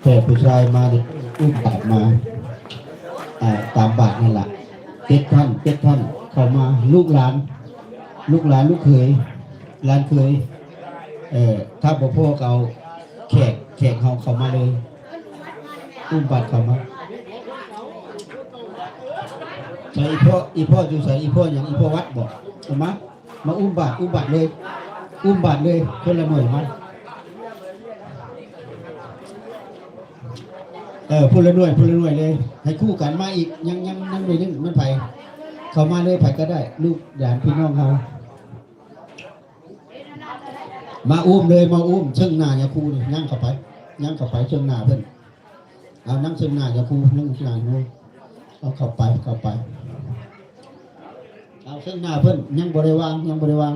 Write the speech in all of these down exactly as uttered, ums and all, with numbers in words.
แต่ผู้ชายมาเนี่ยอุ้มบาตรมา อ่า ตามบาตรนั่นแหละ เจ็ดท่าน เจ็ดท่าน เข้ามา ลูกหลาน ลูกหลาน ลูกเขย หลานเขย เอ่อ ถ้าบ่พอก็เอาแขก แขกเฮาเข้ามาเลย อุ้มบาตรเข้ามา ใส่อีพ่อ อีพ่ออยู่ใส่ อีพ่อหยัง อีพ่อวัดบอก เอามา มาอุ้มบาตร อุ้มบาตรเลย อุ้มบาตรเลย คนละหน่วยมา เออ คนละหน่วย คนละหน่วยเลย ให้คู่กันมาอีก ยัง ยัง ยังหน่วยหนึ่ง มันไป เข้ามาเลย ไปก็ได้ ลูกหลานพี่น้องเฮา มาอุ้มเลย มาอุ้ม เชิงหน้าอย่าคู่นี่ ย่างเข้าไป ย่างเข้าไป เชิงหน้าเพิ่น เอานั่งเชิงหน้าอย่าคู่ นั่งเชิงหน้าหนู เอาเข้าไป เข้าไป เอาเชิงหน้าเพิ่น ยังบ่ได้วาง ยังบ่ได้วาง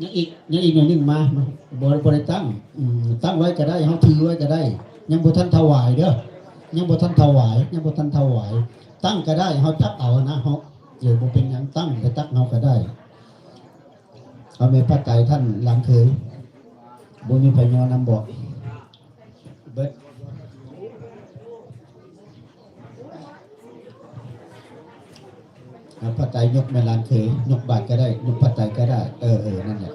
ยังอีก ยังอีกหน่อยหนึ่งมา มา บ่ บ่ได้ตั้ง อืม ตั้งไว้ก็ได้ เฮาถือไว้ก็ได้ ยังบ่ทันถวายเด้อ ยังบ่ทันถวาย ยังบ่ทันถวาย ตั้งก็ได้ เฮาจับเอานะ เฮา เออ บ่เป็นหยัง ตั้งไปตักเฮาก็ได้ เอาแม่ป้าไตท่านหลานเขย บ่มีไผยอนำบ่ เบิด เอาป้าไตยกแม่หลานเขย ยกบาตรก็ได้ ยกป้าไตก็ได้ เออ เออ นั่นแหละ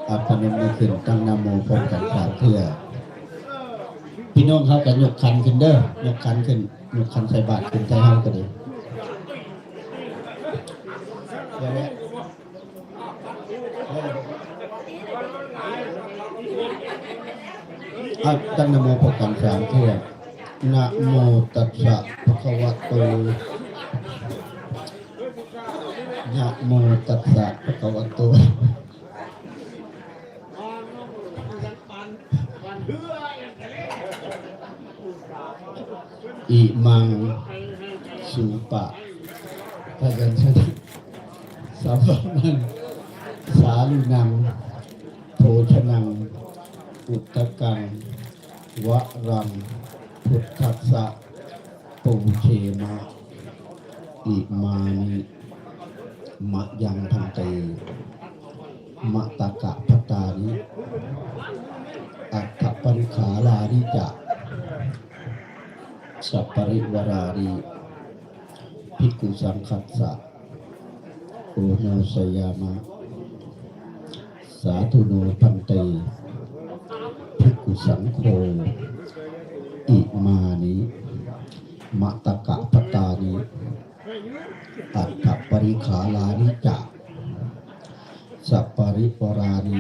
อ่ะ พนมมือขึ้น ตั้งนะโมพร้อมกันสามเทื่อ พี่น้องเฮาก็ยกขันขึ้นเด้อ ยกขันขึ้น ยกขันใส่บาตรขึ้นใส่เฮาก็ดี เดี๋ยวนี้ อ่ะ ตั้งนะโมพร้อมกันสามเทื่อ นะโมตัสสะภะคะวะโต นะโมตัสสะภะคะวะโต อิมัง สูปะ พยัญชนะ สัพพะมัง สาลีนัง โภชนัง อุตตะกัง วะรัง พุทธัสสะ ปูเชมะ อิมานิ มะยังพันเต มะตะกะพัตตานิ อัฏฐปริขารานิจะ สัปปริวารานิ ภิกขุสังฆัสสะ โอโนสยามะ สาธุโนพันเต ภิกขุสังโฆ อิมานิ มะตะกะพัตตานิ อัฏฐปริขารานิจะ สัปปริวารานิ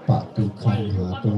ปฏิคันหาตุ